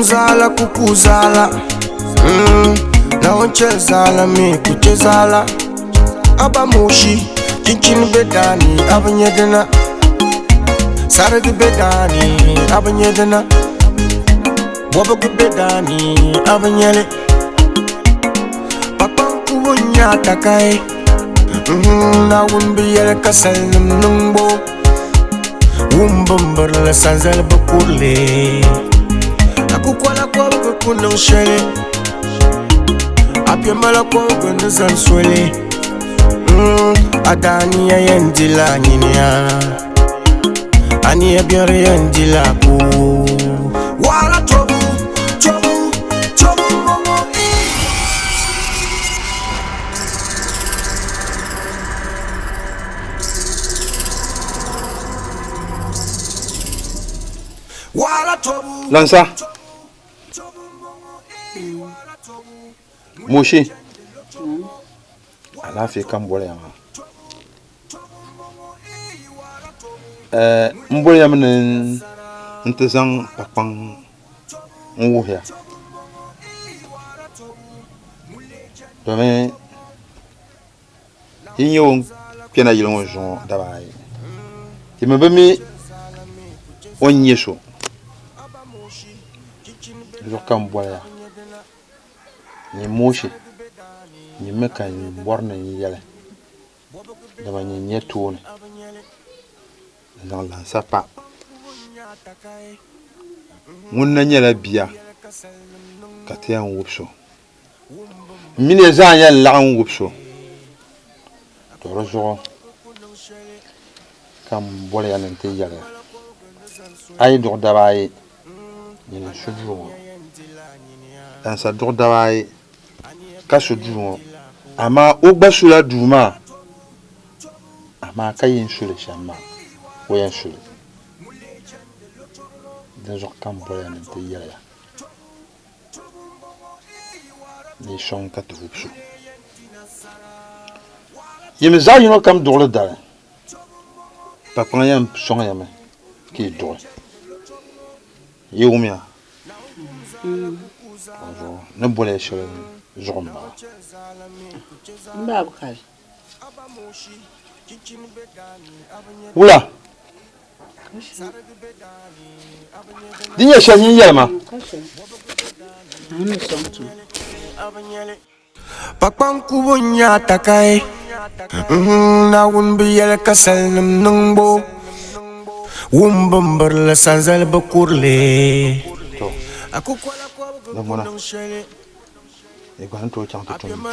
kum zaala ku ku zaala Naawuni chɛ zaala mi ku chɛ zaala Aba Moshi chinchini be daani a bi nyɛ dina Sarigi be daani a bi nyɛ dina Wɔbigu be daani a bi nyɛli Kpakpaŋ kubu n-nyɛ a takahi Naawuni bi yɛli ka salinim niŋbu Wumbimbirili sanzali bi kurili A kukola kɔbigu ku niŋ shɛli A piɛmala kɔbigu ni zani soli A daaniya yɛn dila nyiniya A nia biɛri yɛn dila koo Wahala tɔbu tɔbu tɔbu m-bɔŋɔ Lansa Moshi alaafee ka n boli ya maa n boli ya mi ni n ti zaŋ kpakpaŋ n wuhiya domi Yi nyɛ o ni kpɛna yili ŋɔ zuŋɔ daba ayi. Yi mi bi mi o ni nyɛ so. Di zuɣu ka m boli ya, nyin Moshe, nyin mi ka n bɔri ni n yɛli, dama nyin n-nyɛ tooni n-zaŋ lansa pa. Ŋun na nyɛla bia ka ti yɛn wubisi o. M mini ya zaa yɛn laɣim wubisi o, to di zuɣu ka m boli ya ni n ti yɛli ya, A yi duɣi daba ayi, nyini n-su duu ŋɔ. Dansa duɣi daba ayi ka su duu ŋɔ, amaa o gba sula duu maa, amaa ka yi ni su li shɛm maa, o yɛn su li. Dinzuɣu ka m boli ya ni n ti yɛli ya. Ni sɔŋ ka ti wubisi o. Yi mi zaɣ yino kam duɣili dali, kpakpaŋ yɛn sɔŋ ya mi ka yi duɣi. Yi wumya? Dinzuɣu ni boli ya shɛli zuɣu m-bala. Wula? Di nyɛ shɛli nyin yɛli ma. Kpakpaŋ kubu n-nyɛ a takahi, Naawuni bi yɛli ka salinim niŋbu, Wumbimbirili sanzali bi kuri li. To, di ŋuna, yi gba ni tooi chaŋ ti tum tuma.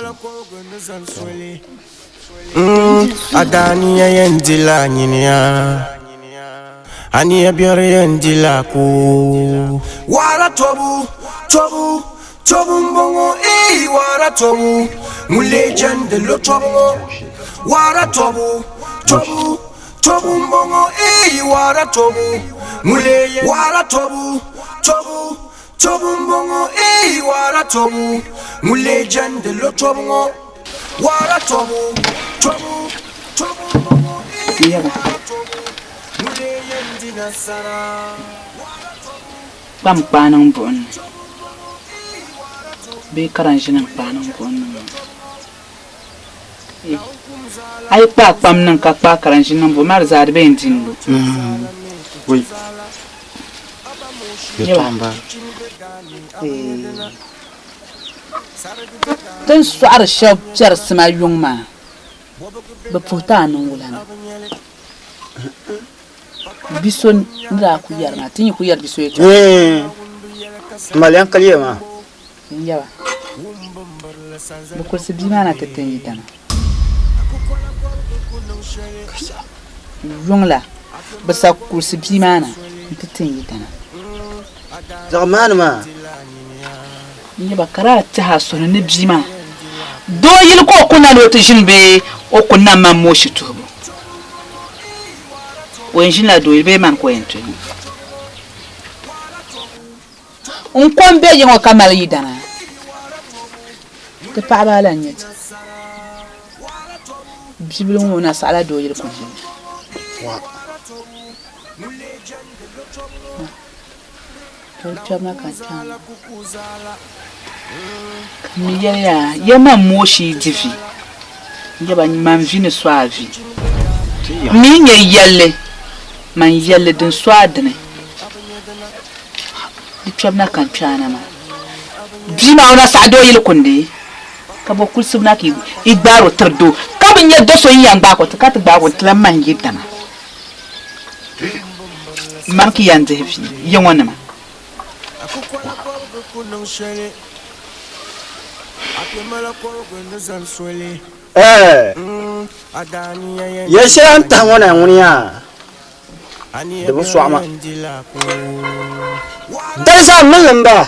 A daaniya yɛn dila nyiniya, a nia biɛri yɛn dila koo. Wahala tɔbu, tɔbu, tɔbu m-bɔŋɔ, eei wahala tɔbu, ŋun lee jɛndi lo tɔbu ŋɔ. Wahala tɔbu, tɔbu, tɔbu m-bɔŋɔ, eei wahala tɔbu, ŋun lee yɛn wahala tɔbu, tɔbu, Tɔbu m-bɔŋɔ eei waara tɔbu ŋun lee jɛndi lo tɔbu ŋɔ waara tɔbu tɔbu tɔbu m-bɔŋɔ eei waara tɔbu ŋun lee yɛn di nasara waara tɔbu. Kpam kpaa niŋ buɣim ni bee karanʒini n-kpaa niŋ buɣim ni ŋɔ. A yi kpaai kpam niŋ ka kpaai karanʒini niŋ buɣim maa di zaa di bee n-di n-lu. Ti ni sɔɣiri shɛba piɛri sima yuŋ maa, bɛ puhi ti a niŋ wula ni? Bi so ni daa ku yɛri maa, ti ni ku yɛri bi so yɛtɔɣa. N-yaba, bɛ kulisi bia maa na ti ti n yidana. Yuŋ la, bɛ sa kulisi bia maa na nti ti n yidana. N-yaba, ka daa tɛhi a suhu ni ni bia maa doo yili ka o kunna ni o ti ʒini bee o kunna m-mani mooshi tuhibu. O yɛn ʒinila doo yili bee mani ka o yɛn tuhi ŋɔ? N ko m-be yiŋɔ ka mali yidana, ti paɣiba la n-nyɛ ti. Bibila ŋɔ o na saɣila doo yili kuli ʒini. To, Kpɛbu na ka n kpɛhi maa. Ka m mi yɛli ya, ya man mooi yi di vi, n-yaba man vi ni so a vi. M mi yi nya yɛlli, man yɛlli din so a dini. Di kpɛbu na ka n kpɛhi a na maa. Bia maa o na saɣi di o yili kundi, ka bo kulisibu na ka yi gbaar o tiri doo, ka bi nya do so yi yɛn gbaag o ti ka ti gbaag o n-ti lan man yi dama. Mani ka yɛn dihi vi ya ŋɔ nima. Yɛl shɛli a ni tahi ŋɔ na ŋuni yaa di bi sɔɣi ma. Dali zaa milli m-bala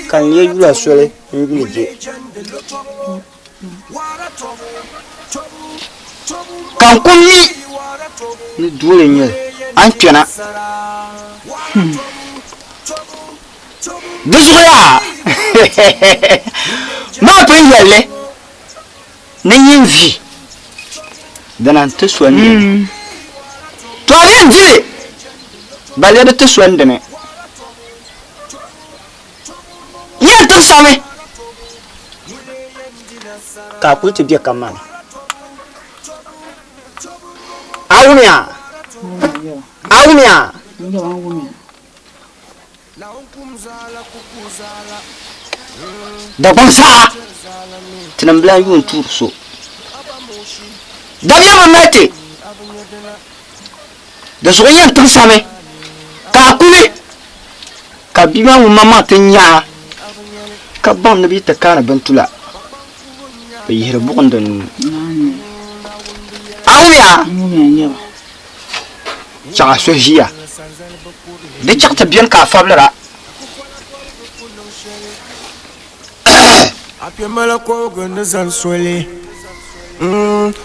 ka n lee yula soli n-yuli je. Ka n ku mi ni dooli n-nyɛ li, a ni kpɛna. Di zuɣu yaa maa pun yɛli li ni nyin vi dina n-ti so n dini. To a yɛn di li balle di ti so n dini. Yɛn tiŋsami ka a kuli ti be kam maa ni. A wumiya? A wumiya? Dagbaŋ saha tinim bi lahi yuun tuuri so. Dabiɛm bi mali ti. Di zuɣu yɛn tiŋsami ka a kuli ka bia maa ŋun maŋmaŋ ti nya a ka baŋ ni bɛ yi ti kaani bintula bɛ yihiri buɣim di nuu. A wumiya? Chaŋ a suhu ʒiya. Di chaŋ ti beni ka a fabilira.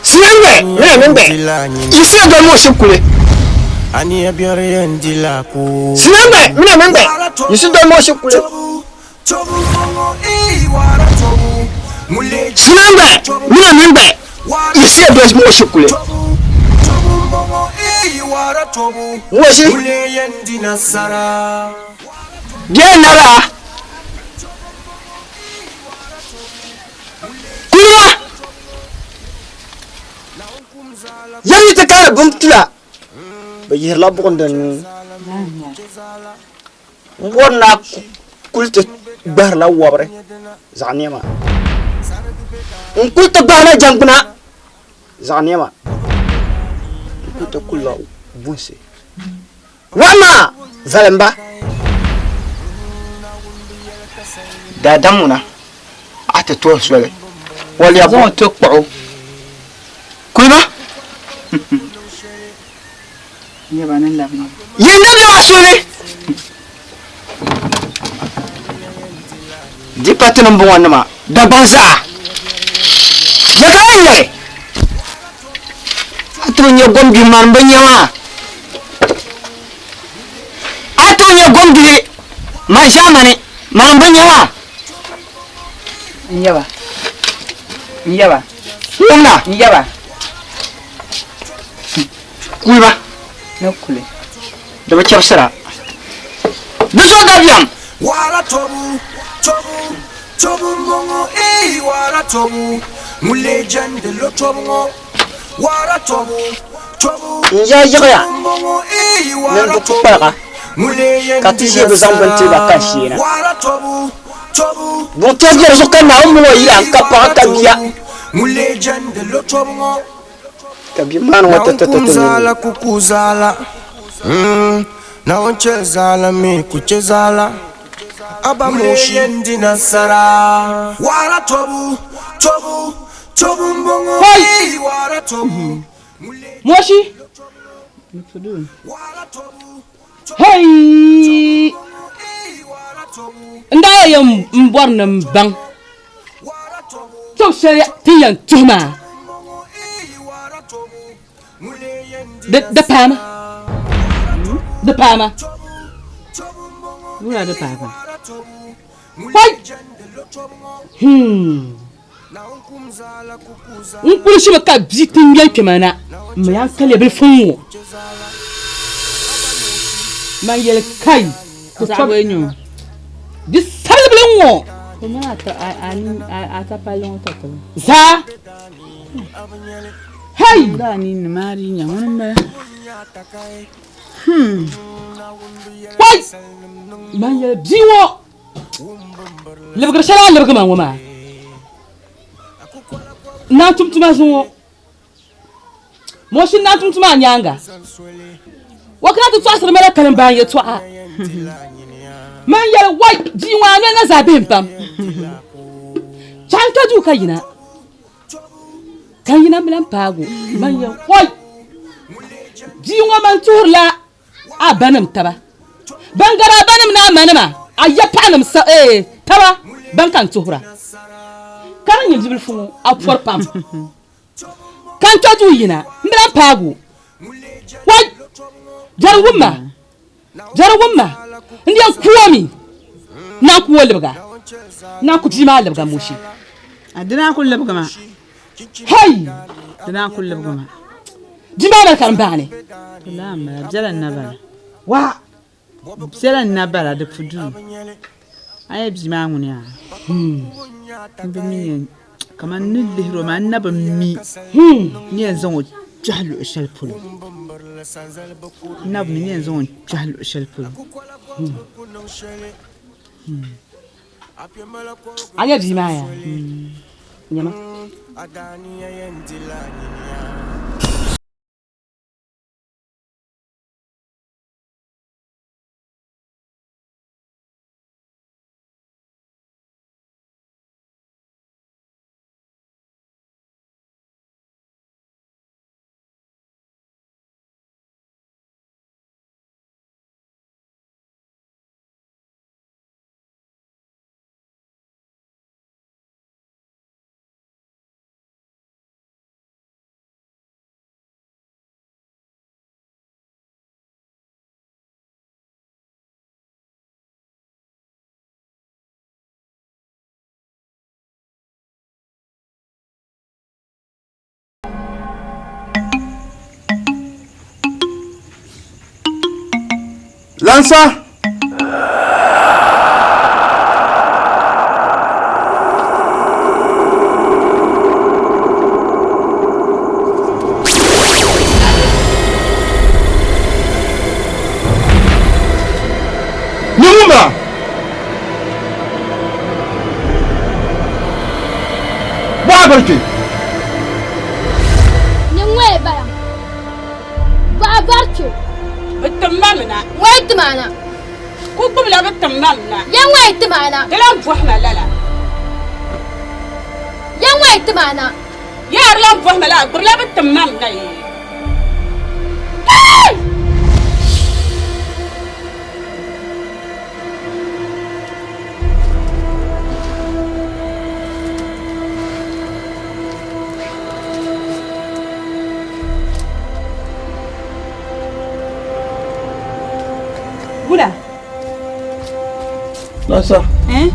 Sinangbe mina mingbe yisiya doli mo shib kuli. Sinangbe mina mingbe yisi doli mo shib kuli. Sinangbe mina mingbe yisiya doli mo shib kuli. Moshi biɛ naba. Kuliga yɛm yi ti kaani bini tula bɛ yihirila buɣim din nuu n bɔri ni a kuli ti gbahirila wɔbiri zaɣ nɛma n kuli ti gbahirila jɛŋgbuna zaɣ nɛma n kuli ti kulila bunsi Waɣa maa valim ba. Daadam ŋuna a ti tuhi soli o lɛbbu. Zaŋ o ti kpuɣi o. Kulima. Nyɛba ni labi na. Yin na bɛ soli. Di pa tinim bɔŋɔ nima Dagbaŋ zaa. Ya ka yi yɛli? A ti bi nya gombihi mani bi nya maa. A ti bi nya gombihi man ʒaamani mani bi nya maa. N yaba. N yaba. Wumna. N yaba. Kuliba. Ni kuli. Di bi chɛbisira. Di zo dabiɛm. Wara tɔbu, tɔbu, tɔbu m-bɔŋɔ eei wara tɔbu, ŋun lee jɛndi lo tɔbu ŋɔ. Wara tɔbu, tɔbu, N ya yiɣiya tɔbu m-bɔŋɔ eei ni n wara di tɔbu, kpukpaliga ŋun lee yɛn ka ti di ʒe bi zaŋ bini ti ba nasara. ka n sheena. Wara tɔbu, tɔbu, Buŋ tɔbu biɛri zuɣu ka Naawuni mini o yila n ka paɣa ka bia. ŋun lee jɛndi lo tɔbu ŋɔ. Ka bia maani ŋɔ ti ti ti Naawuni ti kum nini. zaala ku ku zaala Naawuni chɛ zaala mi ku chɛ zaala Aba Moshi yɛn di nasara Waara tɔbu, tɔbu, tɔbu m-bɔŋɔ Hoi! Waara tɔbu Moshi! Hei! N daa yɛn m bɔri ni m baŋ tɔbu shɛli ti ni yɛn tuhi maa di paai ma di paai ma wula di paai ma hoi hmm N kuli shimi ka bia ti ŋmɛ kpɛma na m ma yaa n ka lɛbili fun ŋɔ. Man yɛli kai. Zaɣ bɔ n-nyɛ o? Di sabili ŋɔ. O mini a ta palli ŋɔ tatabo. Zaa. Hey! Daa ni ni maa di nya ŋuni m-bala. Wai! Man yɛli bia ŋɔ libigiri shɛli a libigi ma ŋɔ maa. N naan tum tuma zuŋɔ. Moshi naan tum tuma a nyaaŋa. O kana ti tɔɣisiri ma la kalimbaan yɛtɔɣa. Man yɛli, Wai! Bia ŋɔ a noli na zaa bihim pam. Chaŋ ka duu ka yina. Ka n yina m-bi lan paag o. Man yɛli, Wai! Bia ŋɔ man tuhirila a banim taba. Ban gari a banim ni a manima, a ya paɣanim sa, ee, taba ban ka n tuhira. Ka di nyɛ bibilifu ŋɔ, a pɔri pam. Ka n kpe duu yina, m bi lan paag o. Wai! Biɛri wum ma, biɛri wum ma, n di yɛn ku o mi, n naan ku o libiga, n naan ku bia maa libiga Moshi. A di naan ku libigi ma. Hei! Di naan ku libigi ma. Bia maa mali karimbaani. Di laa m-bala, biɛla n-na bala. Wa! Biɛla n-na bala di pu duu. A yɛli bia maa ŋuni yaa? M bi mi yɛn kaman n ni lihiri o maa n na bi mi ni yɛn zaŋ o kpɛhi luɣ shɛli polo. N na bi mi ni yɛn zaŋ o kpɛhi luɣ shɛli polo. A nya bia maa yaa? Nyama. Lansa! Ni ŋun bala? Bɔɣa bari kpe. Ni ŋɔya bala? Bɔɣa bari kpe. Bɛ tim ma mi na. Ŋɔya ti ma na. Ku gbubila bɛ tim ma mi na. Ya ŋɔya ti ma na. Di lan bɔhi ma lala. Ya ŋɔya ti ma na. Yaa di lan bɔhi ma lala, gbubila bɛ tim ma mi na yee. Wula? Lansa. Eh?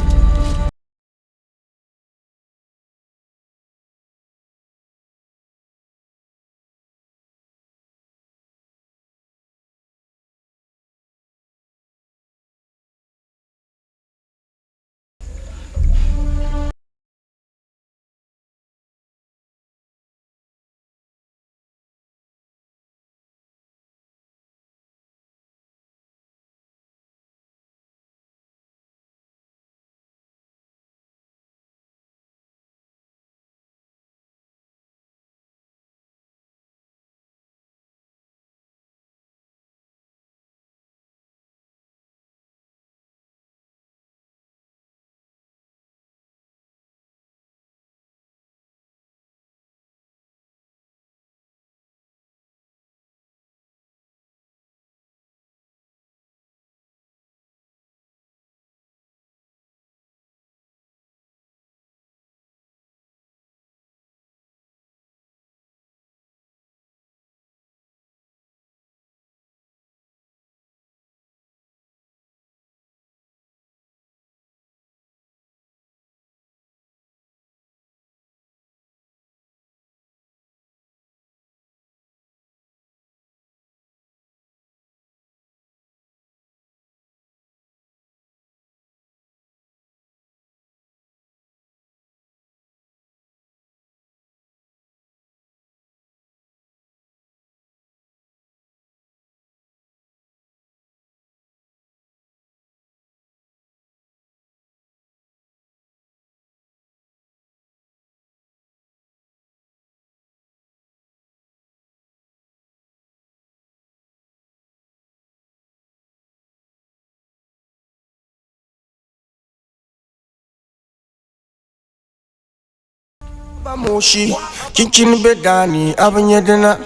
Moshi, chinchini be daani, a bi nya dina.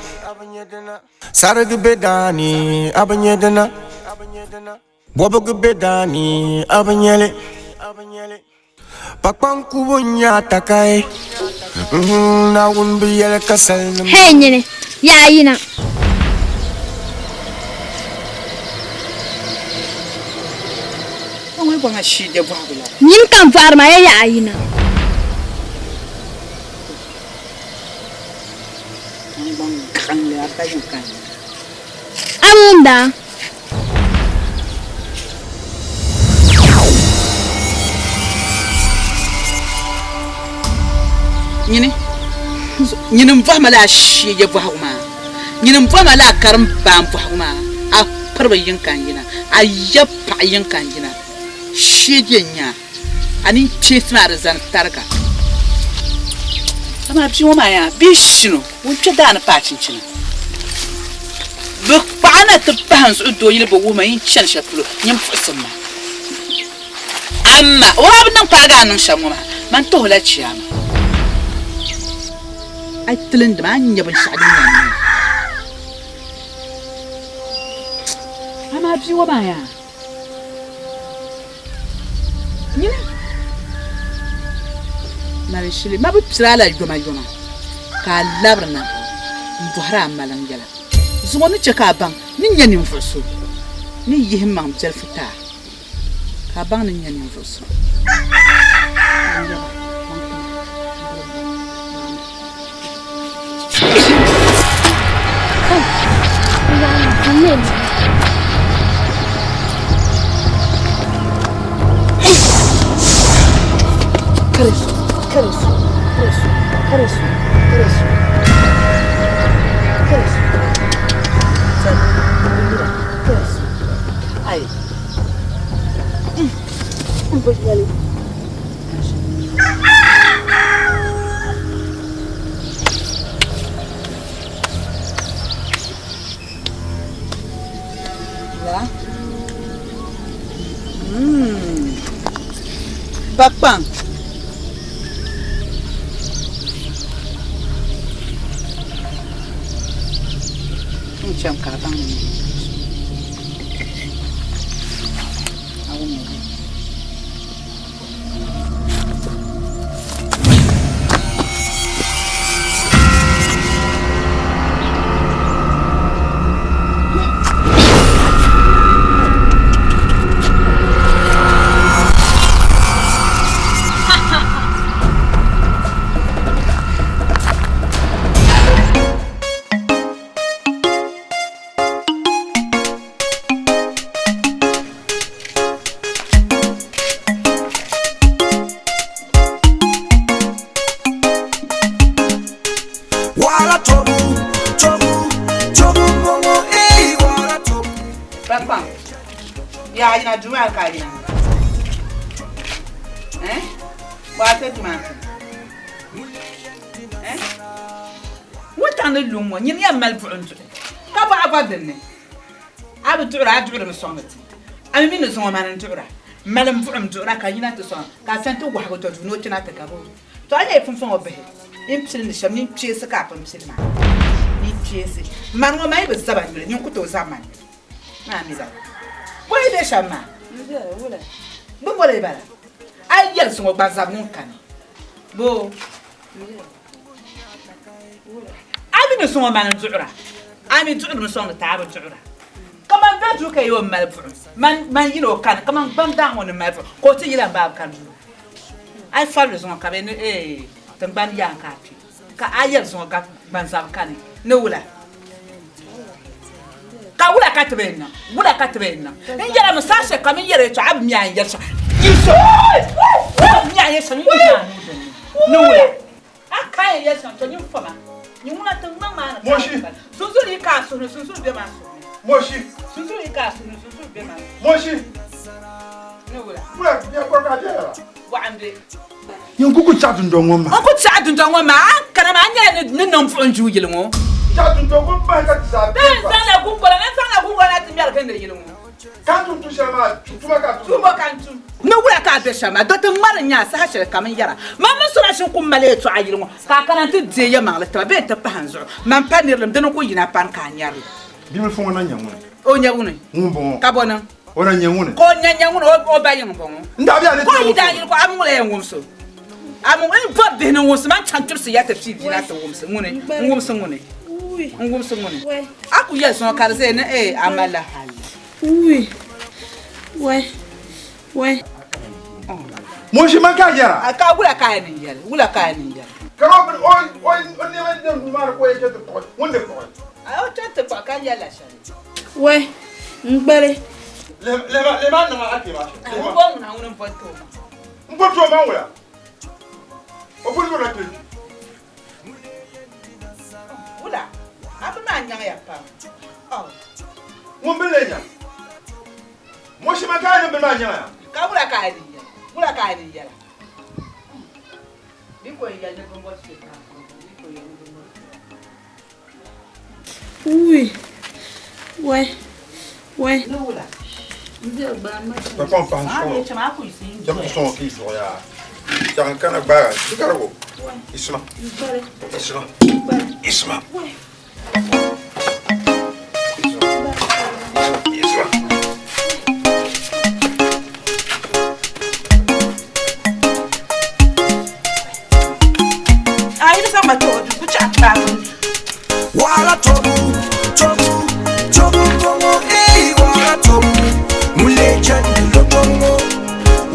Sarigi be daani, a bi nya dina. Bɔbigu be daani, a bi nya li. Pakpaŋ kubu n-nyɛ a takahi. Naawuni bi yɛli ka salinim. Hey nyini, yaa yina. Nyini ka n bɔhiri maa, ya yaa yina. A ŋun daa. Nyini, nyini m-bɔhi ma lala sheeje bɔhigu maa. Nyini m-bɔhi ma lala karimbaan bɔhigu maa. A piriba yiŋ ka n yina, a yab paɣa yiŋ ka n yina. Sheeje n-nyɛ a. A nini kpeesi maa di zani tariga. Amaa bia ŋɔ maa yaa bia shino ŋun kpe daa ni paai chinchini. Bɛ kpaɣi na ti pahi n zuɣu dooyili bi wuhi ma yi ni chani shɛli polo nyin puɣisim ma. Amaa o daa bi niŋ paagi a ni niŋ shɛm ŋɔ maa, man ti o la chiyaama. A yi tilindi ma, a ni nya binshɛɣu din yɛn niŋ. Amaa bia ŋɔ maa yaa. Nyini mali shili ma bi piri a la yomayoma ka a labirina m-bɔhiri a maliŋ yɛla. Zuŋɔ ni chɛ ka a baŋ ni n nyɛ ninvuɣ so ni yihi m maŋ biɛlifu ti a, ka a baŋ ni n nyɛ ninvuɣ so. Pakpaŋ. N chɛmi ka a baŋ ni Bakpaŋ, yaa yina duu maa ka a yina eh? Bɔ a kpe duu maa puuni eh? Wuntaŋ ni lu ŋ-ŋɔ nyini yɛn mali buɣim duɣi ka bɔ a gba dinni A bi duɣira, a duɣirimi sɔŋdi ti. A mi mi ni zaŋ o mani n-duɣira. Mali m buɣim duɣira ka yina ti sɔŋ ka a chani ti wɔhigu tɔ duu ni o kpɛna ti gabi o. Tɔ a nyɛla pumpɔŋɔ bihi n pili ni shɛm nyin kpeesi ka a pun pili maa. Nyin kpeesi. Mani ŋɔ maa yi bi zaba nyuli nyin ku tooi zabi ma nyuli. Maa mi zaba. Bɔ yi be shɛm maa? Bɛ boli yi bala. A yi yɛli zuŋɔ gba zabi ŋun kani. Boo. A mi ni sɔŋ o mani duɣira, a mi duɣirimi sɔŋdi ti a bi duɣira. Kaman bɛ duu ka yi o mali buɣim, man yila o kani, kaman gbamdaa ŋɔ ni mali buɣim, ka o ti yila m baaba kani duu. A yi fabili zuŋɔ ka bɛ ni eei tiŋgbani yaan ka a kpi, ka a yɛli zuŋɔ ka gbanzabi kani ni wula? Ka wula ka ti bɛ yɛn niŋ? Wula ka ti bɛ yɛn niŋ? N yɛla mi saha shɛli kam n yɛri yɛltɔɣa a bi mi a ni yɛli shɛm. A bi mi a ni yɛli shɛm, n yihi a nuu dinni ni wula? A ka yɛn yɛli shɛm, to nyin fama. Nyin ŋuna tiŋgbani maa ni ka a ti bala. Sunsuuni yi ka a suhu ni, sunsuuni be maa suhu ni. Moshi. Sunsuuni yi ka a suhu ni, sunsuuni be maa suhu ni. Moshi. Ni wula? Wula ya kɔri ka a biɛla la? Waɣa m-be. Nyin ku ku chaɣ dundɔŋ ŋɔ maa. N ku chaɣ dundɔŋ ŋɔ maa, a ni kana maa, a nyɛla ni niŋ buɣim duu yili ŋɔ. Chaɣ dundɔŋ ŋɔ bahi ka ti zaa Bee n zaŋla guŋgona, n zaŋla guŋgona ti mɛri gindi yili ŋɔ. Ka n tum tu shɛli maa, tuma ka a tum. Tuma ka n tum. Ni wula ka a be shɛm maa, do ti ŋmari n-nya a saha shɛli kam n yɛra, Man mini so daa shini ku mali yɛtɔɣa yili ŋɔ, ka a kana nti deei yɛmaŋli tiba bee nti pahi n zuɣu. Man pa nirilim, dini n-ku yina pani ka a nyari li. Bibilifu ŋɔ na nyɛ ŋuni? O nyɛ ŋuni? Ŋun bɔŋɔ. Ka bɔ niŋ? O na nyɛ ŋuni? Ka o nya nyɛ ŋuni? O ba yiŋ bɔŋɔ. N daa be a ni Ka o yi daa yili ko a mi ŋula yɛn wumsi o? A mi n bɔri bihi ni wumsi ma n chaŋ kpibisi ya ti pii bia na ti wumsi ŋuni? N wumsi ŋuni? N wumsi ŋuni? A ku yɛli sɔŋɔ ka di zaya ni ee a malila hali. Wui! Wai! Wai! Ŋun ʒi man ka a yɛra? A ka wula ka a yɛn niŋ yɛli? Wula ka a yɛn niŋ yɛli? Ka o bini o o o nɛma din duu maa ni ka o yɛn chɛ ti kpuɣi ŋun ni kpuɣi. A o chɛ ti kpuɣi ka yɛlila shɛli. Wai! N gbali. Lihima a niŋ a kpee maa shɛm. Ŋun bɔ ŋuna ŋuni m-bo ti o maŋ. M bo ti o maŋ wula? O pun yurila kpee kpi. Wula? A bi maa nyaŋya pam. Oh. Ŋun bini lee nyaŋ? Mo shɛma ka a ni bini maa nyaŋ ya? Ka wula ka a ni yɛla? Wula ka a ni yɛla? Di ko yɛli ni bimbɔri chɛ ka di ko yɛli ni bimbɔri chɛ. Wui! Wai! Wai! Ni wula? Kpakpaŋ pahi n sɔŋɔ. Cham ti sɔŋɔ ka yi zuɣu yaa. Chaŋ kana gbaai di karigu. Isima. Isima. Isima. Isima. A yi zaŋ ma ti o di ku chaɣ kpaabu. Wala tobu, tobu, tobu bongo, eh, wala tobu, mule jandi lotongo.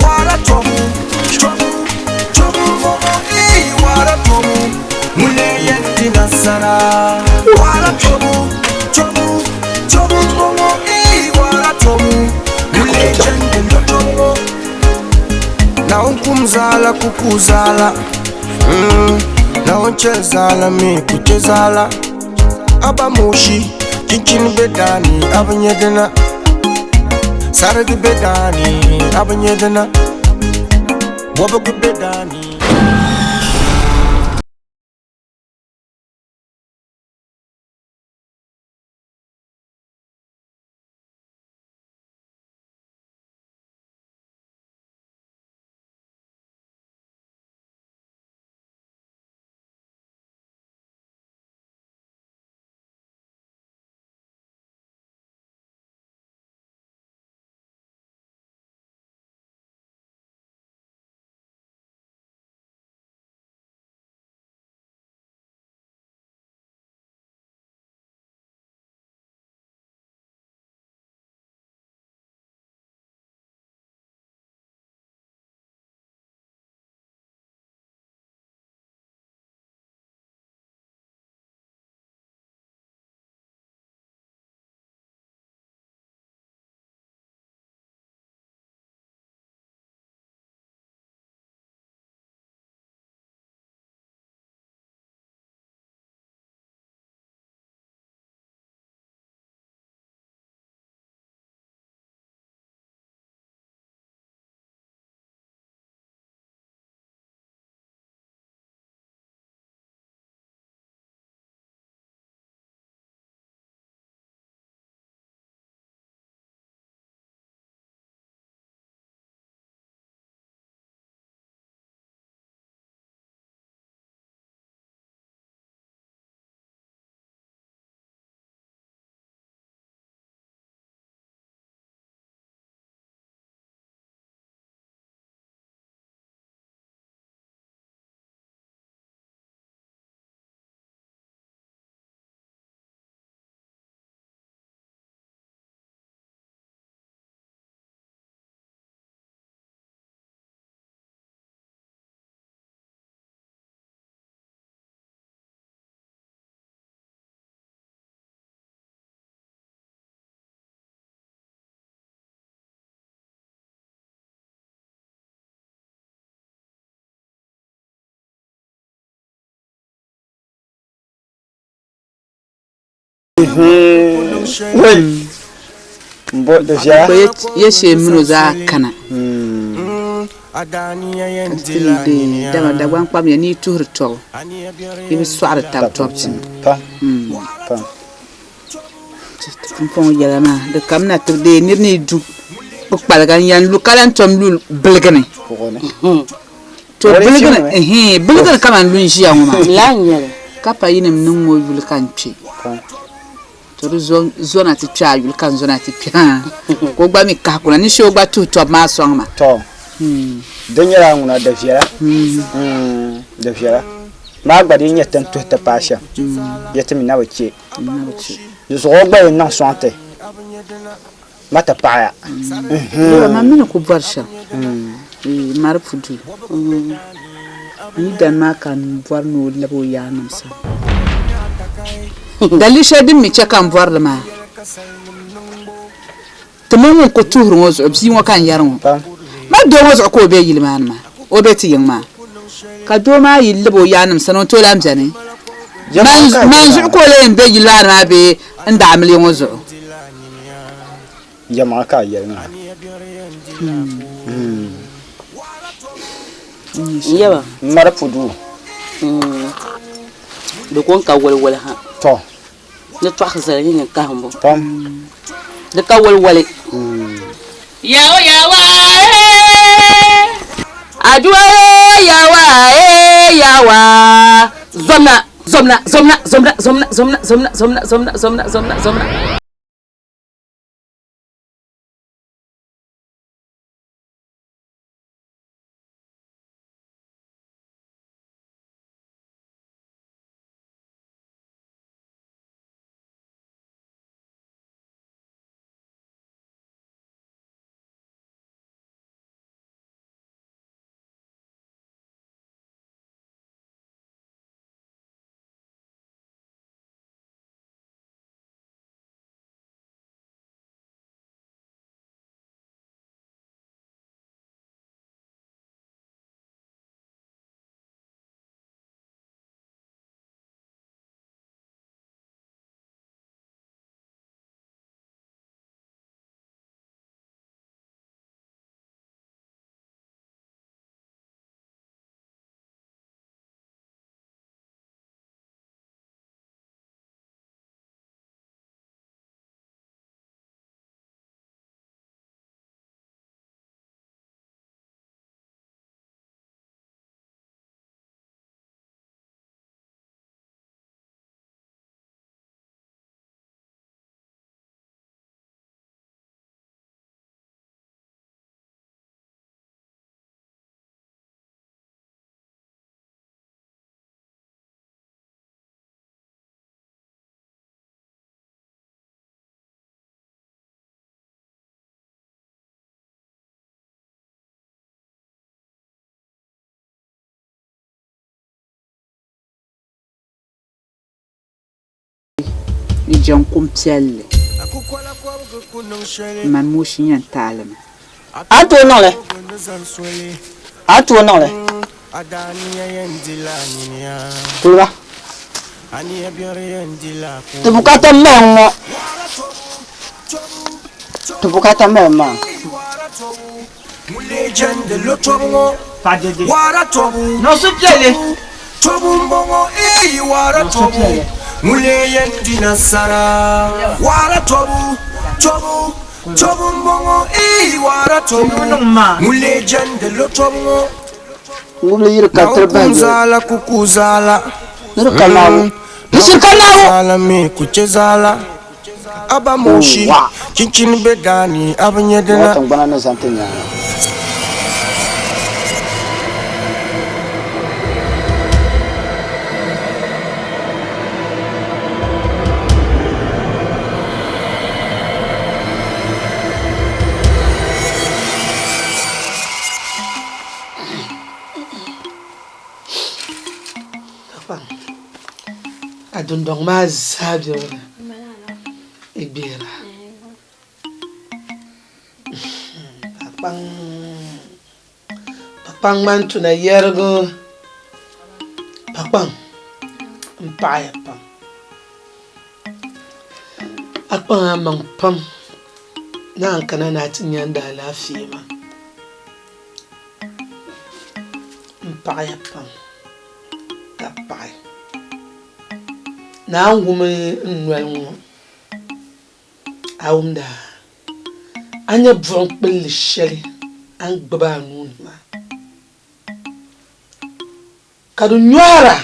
Wala tobu, tobu, tobu bongo, eh, wala tobu, mule yendi nasara. Wala tobu, tobu, tobu bongo, eh, wala tobu, mule jandi lotongo. Na unkumzala kukuzala na unchezala mi kuchezala abamushi chinchin bedani abinyedina sargi bedani abinyedina wobugu bedani. Ya shee mini o zaa kana ka ti deei dama Dagbaŋ kpamiya ni yi tuhiri tɔbu yi bi sɔɣiri tab tɔbu chini. Pumpɔŋɔ yɛla maa di kamina ti deei nir ni yi du kpukpaliga n-yɛn lu ka lan tom lu biligi ni. To biligi ni, ɛhɛn, biligi ni kaman lu n-ʒiya ŋɔ maa. Lala n-nyɛ li. Ka pa yinim niŋ ŋɔ yuli ka n kpe. To di zona ti kpe a yuli ka n zona ti kpe a. Ka o gba mi kahi kuna ni shee o gba tuhi tɔbu maa sɔŋ ma. Tɔ! Di nyɛla ŋuna di viɛla, di viɛla. Maa gba di nyɛ ti ni tuhi ti paai shɛm, bɛ ti mi na bi che. Di zuɣu o gba yɛn niŋ sɔŋ ti ma ti paɣiya. Yɛwa man mi ni ku bɔri shɛm, mari pudu n yidana maa ka n bɔri ni o labi o yaannim sani. Daliri shɛli din mi chɛ ka n bɔri li maa, ti mini ŋun ku tuhiri ŋɔ zuɣu, bia ŋɔ ka n yɛri ŋɔ, ma doo ŋɔ zuɣu ka o be yili maa ni maa, o be ti yiŋ maa, ka doo maa yi lab o yaannim sani, o ni tooi lan beni? Man zuɣu ka o lee yɛn be yili maa ni maa bee n daamiliya ŋɔ zuɣu? Jɛma ka a yɛli maa. Yɛba. M mali puduu. Di ko n-ka woliwoli ha. Tɔ. Ni tɔɣisi zali ni nyin kahimbu. Pam. Di ka woliwoli. Yawa yawa eh Aduwa eh yawa eh yawa Zomna zomna zomna zomna zomna zomna zomna zomna zomna zomna zomna zomna. Ni jɛŋkum piɛlli, mani Moshi yɛn taali mi. A tooi niŋ li. A tooi niŋ li. Kuliba. Ti bukata mali ŋɔ. Ti bukata mali maa. Ŋubili yiri ka tiri bahi yoli. Niri ka naabu. Ni shiri ka naabu. Aba Moshi, chinchini be daani, a bi nya dina. Ŋɔ tiŋgbana ni zani ti nyaaŋa. Ka dundɔŋ maa zaa be o ni gbihira. Kpakpaŋ ŋmani tuna yɛrigu kpakpaŋ m paɣiya pam. A kpaŋ a maŋ pam ni a ni kana ni a ti nya n daalaafee maa. M paɣiya pam. ka paɣi. Naa n-wum n noli ŋɔ. A wumda? A nya buɣim kpilli shɛli a ni gbibi a nuu ni maa, ka di nyɔhira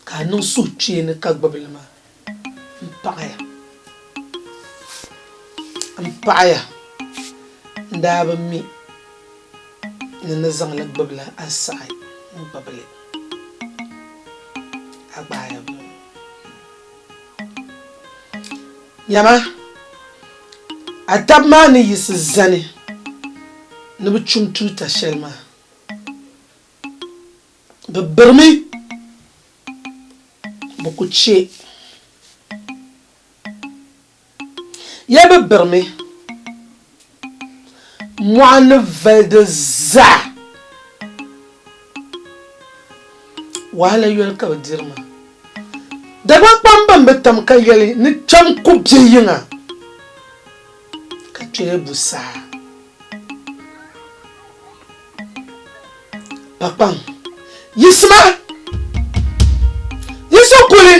ka a niŋ suhukpeeni ka gbibi li maa. M paɣiya, m paɣiya, n daa bi mi ni n ni zaŋ li gbibila a ni saɣi n gbibi li. A gbaaya bɛ. Nyama, a tab maa ni yiɣisi zani ni bɛ chum tuuta shɛli maa, bɛ birimi, bɛ ku chɛ. Ya bi birimi, mɔɣu ni vali di zaa. Wahala yoli ka bɛ diri maa. Dagbaŋ kpamba m-bi tam ka yɛli ni kpɛm ku be yiŋa ka kpee bu saa. Pakpaŋ, yiɣisima! Yiɣisi kuli!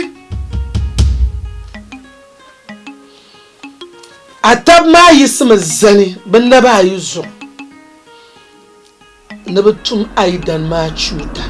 A tab maa yiɣisimi zani bɛ naba ayi zuɣu ni bɛ tum a yidana maa chuuta.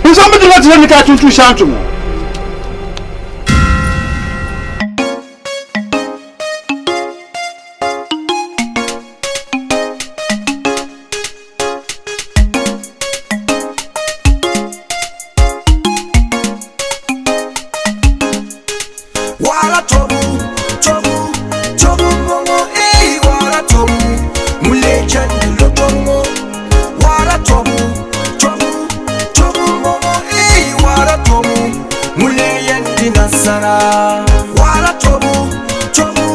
N zaŋ bindirigu ti ni ka a tum tuun shɛŋa tum ŋɔ. Wahala tɔbu, tɔbu, tɔbu m-bɔŋɔ eei wahala tɔbu ŋun lee chandi lɔtɔbu ŋɔ. Wahala tɔbu, tɔbu, tɔbu m-bɔŋɔ eei wahala tɔbu ŋun lee yɛn di nasara. Wahala tɔbu, tɔbu,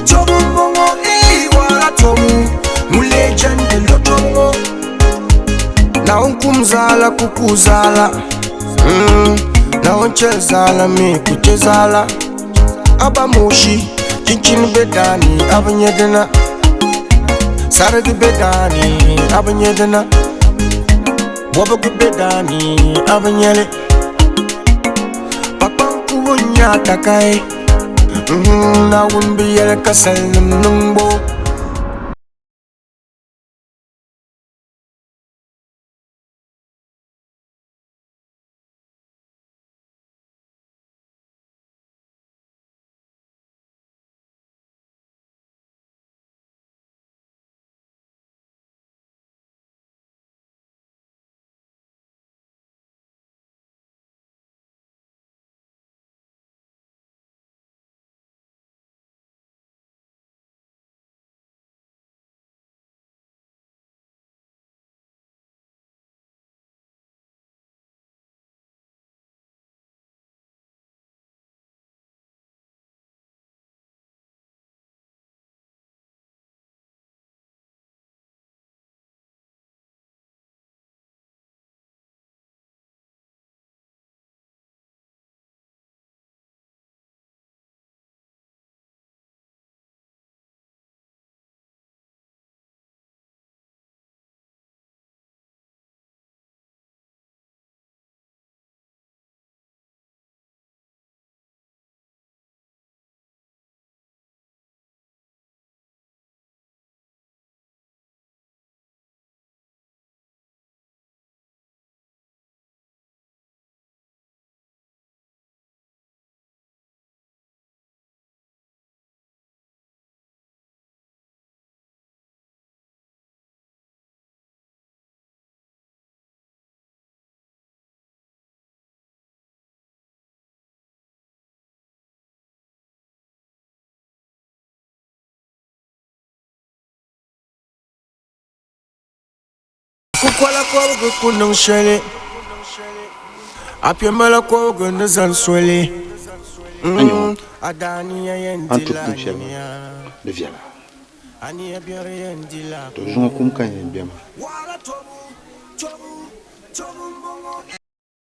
tɔbu m-bɔŋɔ eei wahala tɔbu ŋun lee chandi lɔtɔbu ŋɔ. Naawuni kum zaala ku ku zaala. Naawuni chɛ zaala mi ku chɛ zaala. A ba moshi, chinchini be daa ni, a bi nya dina. Sarigi be daa ni, a bi nya dina. Wɔbigu be daa ni, a bi nya li. Kpakpaŋ kubu n-nyɛ a takai. Naawuni bi yɛli ka salinim niŋbu. Kukola kɔbigu ku niŋ shɛli, a piɛmala kɔbigu ni zani soli. A daaniya yɛn A ni dila tuhi tum shɛli maa, nyiniya. di viɛla. A nia biɛri yɛn dila To zuŋɔ kum ka n yɛn be maa. Wahala tɔbu, tɔbu, tɔbu m-bɔŋɔ.